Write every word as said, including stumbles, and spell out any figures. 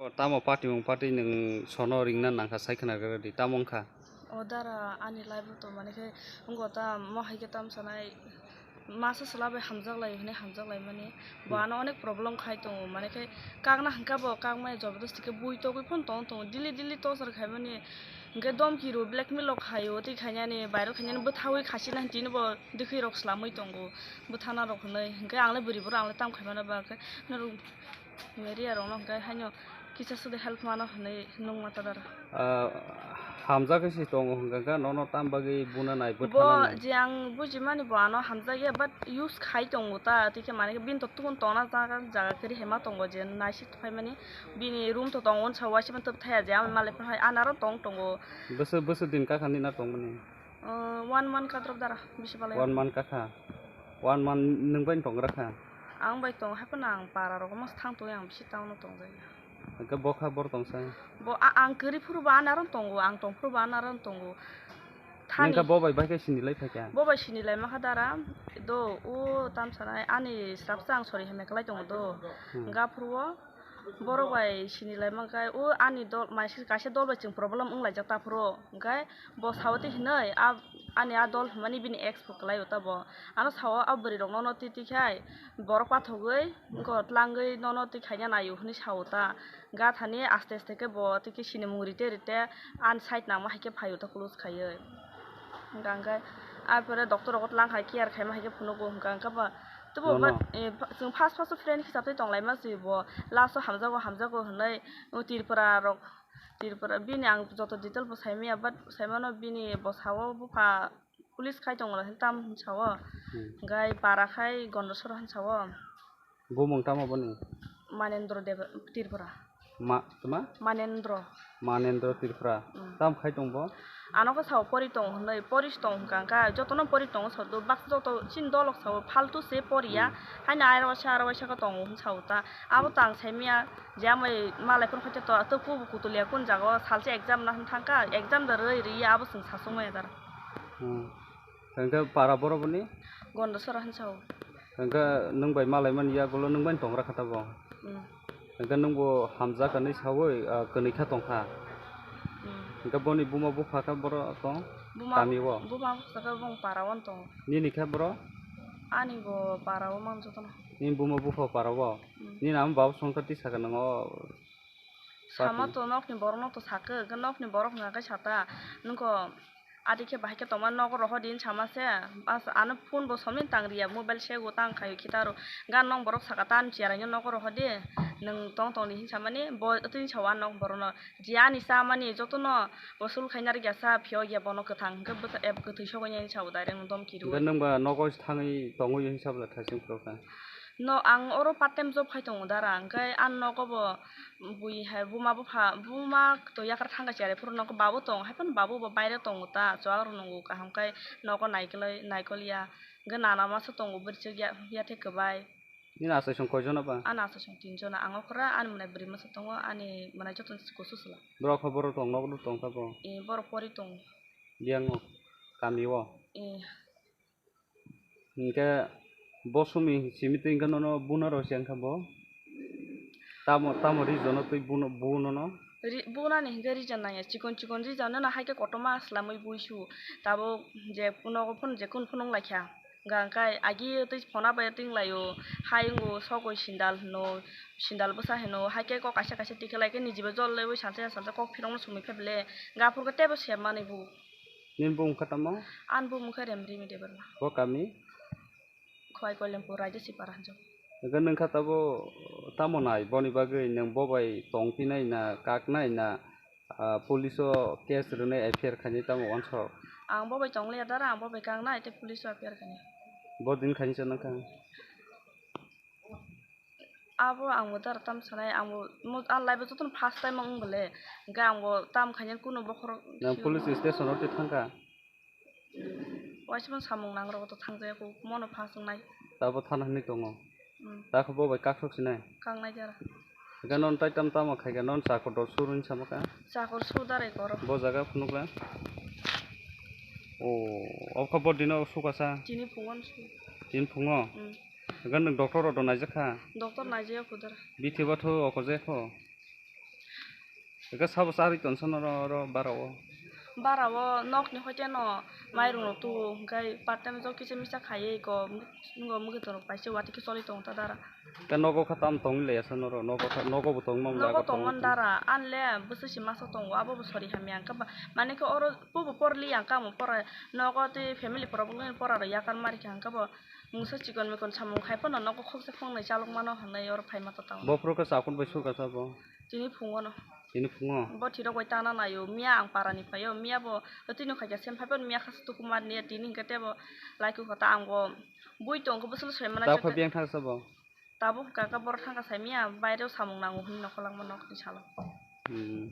O tamo party mung party nwng sono ringna nangkha sai khna rwdi, tamo wngkha? O dara ani life o to mane khe wngkha ta mo hai khe tam sanai masa sala bai hamjak lai hwnwi hamjak lai mani bo Hmm. ano onek problem khai tongo mane khe kakna hwnkha bo kakmaya jabardasti khe bui togwi phano tong tongo daily daily torture khai mani hwnkhe domki rw blackmail rok khaio tei khainani viral khainani bwthawi khasina hwn tini bo dwkhwi rok swlamwi tongo bwthana rok hwnwi hwnkhe ang le bwrwi borok ang le tam khai mano ba khe norok. Media rokno hwnkhe haino kisa sudu help mano hwnwi nukma tadar. Ah, hamjakgwi se tongo hwnkhe khe nono tam bagwi buna nai bo bwthana nai? Je ang bujimani bo ano hamjakya but use khai tongo ta tei khe mane bini to tubun tongna jaga jaga kwrwi hai ma tongo je naisik phaimani bini room to tongo unsa uaisukmani twp thaya je amoni malai phano hai anaro tong tongo. Bwswk bwswk din kakha nini na tongmani? Uh, one month katrok dara bisi balai. One month kakha. One month nwng bai tongra kha? Ang bai tong hai phano ang para rok mas thang tong ang bisi town o tong jai. Hwnkhe bo kha bor tong sa? Bo a- ang kwrwi phuru bo anaro tongo, ang tong phuru bo anaro tongo. Thani. Nengkha bo bai bai khe sini lai phaikha? Bo bai sini lai makha dara. Do o tam sanai ani srapsa ang sori hemai kwlai tongo do. Hmm. Hwnkha phuru o Borok bai sini lai mankhe o ani dol mai kaisa dol bai chwng problem wng laijak ta phuru hwnkhe bo sao tei hinwi a ani a dol hwnmani bini ex bo kwlai o ta bo ano sao a bwrwi rok nono twi twi khai borok pathogwi wngkha tlangwi nono twi khaina naio hwnwi sao ta hwnkha thani aste aste khe bo tei khe sinimung rite rite ani side nangma hai khe phaio ta close khaiwi. Hwnkha hwnkhe, ah, pore doctor rogo tlang hai care khaima hai khe phunugo hwnkha hwnkhe ba, tebo Nono. But, eh, chwng first first friend hisab tei tong laima se bo, last o hamjago, hamjago hwnwi, o Tripura rok, Tripura, bini ang joto detail bo saimaya, but saimano bini bo sao bupha police khai tongo, tam sao, Hmm. Hwnkhe para khai Gondosoro han sao. Bumung tamo boni? Manendra Deb-, Tripura. Ma, tma? Manendra. Manendra Tripura. Mm. Tam khai tong bo? Ano khe sao pori tong hwnwi, pori tong hwnkha hwnkha, jotono pori tongo sodo, baksa joto chini dolok sao, faltu se poriya, Mm. Haino aro waisa, aro waisa khe tongo hwn sao ta. Abo Mm. To ang saimaya, je amai malai phone khaite to, to kubu kutulia kun jaga o, salsa exam na hwn thangkha, exam da rwi rwi abo chwng sasuk maya dara. Mm. Hwnkhe para borok boni? Gondosora hwn sao. Hwnkhe nwng bai malai mani yagulo nwng bai tongra kha tabo? Mm. Hwnkhe nwng bo hamjak hinwi saui, ah, kwnwi kha tongkha. Mm. Hwnkhe boni buma bupha khe boro tong Buma, kami o? Buma bupha khe bong para o tongo. Nini khe boro? Ani bo para o mang jotono. Nini buma bupha para o? Mm. Nini ama baba songkha tisa khe nwngo? Sama to nokni borokno to sakhe, hwnkhe nokni borok hwnka khe sata, nwngkho adi khe bahai khe tongmani nogo rohor di hinwi sama se, bas ano phone bo somni tang riya, mobile sego tang khaio khitaro, gan nong borok saka ta ani cheraino nogo rohor di, nwng tong tong di hinwi samani, bo tini sao a nok borokno, je ani chamani jotono usul khaina rwgya sa phiyok ya bono kwthang hwnkhe bwsa ep kwthwi sogwi nai hinwi sao direct no domki rwo. Hwnkhe nwng ba nogo thangwi tongwi hinwi sabla thaising phuru kha. No, ang oro part time job khai tongo dara, hwnkhe ani nogo bo bui hai buma bupha, buma to yakar thangkha chari phuru nogo babu tongo, hai phano babu bo baire tongo ta, chuwak rok nungo kaham khai nogo naikoloi, naikol ya, hwnkhe nana masa tongo bwrwi chwk ya, yathek kwbai. Nini achai song koi jona ba? Ani achai song tin jona, ang okra, ani mwnai bwrwi masa tongo, ani mwnai joto ni kusu sla. Borok khe borok tong, nogo tong kha bo? Eh, borok pori tongo. Biyang o, kami o? Eh. Hingke bo sumi simi twi hingke nono buna rw se wngkha bo. Tamo, tamo reason o twi buno, bunono? Ri-, bunani hingke reason nangya, chikon chikon reason no haike kotorma swlamwi buisu. Tabuk je nogo phano je kunu phano wnglaikha. Hingka hingke agi twi phone bai tinglaio, hai wngo sogwi sindal hino, sindal bwsa hino, haike kok kaisa kaisa tikhe laikhe nijibo jol lewi salsa salsa kok phirokno sumui phai bele. Hingke aphuru khe teibo se manwi bu. Nini bumung khe tamo? Ani bumung khe Remrimi Debbarma. Bo kami? Khowai Koilampur, Raidasipara hinwi. Hwnkhe nwng kha tabo tamo nai? Boni bagwi nwng bo bai tongphinai na, kaknai na, ah, police o case rwnai, F I R khainai tamo wansok? Ang bo bai tongliya dara, ang bo bai kaknai tei police o F I R khainai. Bo din khainai se nwng kha? Abo ang bo dara tam sanai, ang bo mo-, ang life o jotono first time wng bole, hingke ang bo tam khainai kunu bokhorok. Nang police station o twi thangkha? Waisa samung nang rok to thangjaya kho, mono first wngnai. Tabo thana hinwi tongo. Hmm. Takho bo bai kaksok sinai? Kangnai jara. Hingke non tai tam tamo khaikha, non chakor dor sur hinwi sama kha? Chakor sur darai koro. Bo jaga phunukla? O, obkha bo dino sukasa? Chini phungon su. Chini phungo? Hmm. Hingke nwng doctor rok do naijak kha? Doctor naijaya kho dara. Bithi batho oko jaya kho? Eka sabo charwi tonsano oro, oro barao? Barao nokni hoiteno mairung rok tuo, hwnkhe part time job kisa misa khaiwi ko, nwngo mwkhwtwng rok paisa watwi khe choli tongo ta dara. Tei nogo kha tamo tongwi laiya sa norok? Nogo kha, nogo bo tongma Nogo jaga tongmani tongo. Dara, anle bwswk si masa tongo, abo bo sori hamya, hwnkhe ba, mane khe oro pubo porli ya, hwnkhe amo pora, nogo tei family problem ni pora rok yakar mari kha, hwnkhe bo mungsa chikon mikon samung khai phano nogo khoksa khoknwi chalok mano hwnwi oro phai ma ta tongo. Bophuru khe chakun bai suka sa bo? Tini phungo no. Tini phungo? Bo thwi rok bai tana naio, miya ang para ni phaio, miya bo tini khaikha sem phai phano miya khasa tuku mar niya, tini hwnkhe tei bo laikhu kha ta ang bo bui tong khe bwswk swimana. Tabuk phai biyang thang sa bo? Tabuk hwnkha khe borok thangkha saimanya, baireo samung nango hwnwi nokholangma nokni salo. Hmm.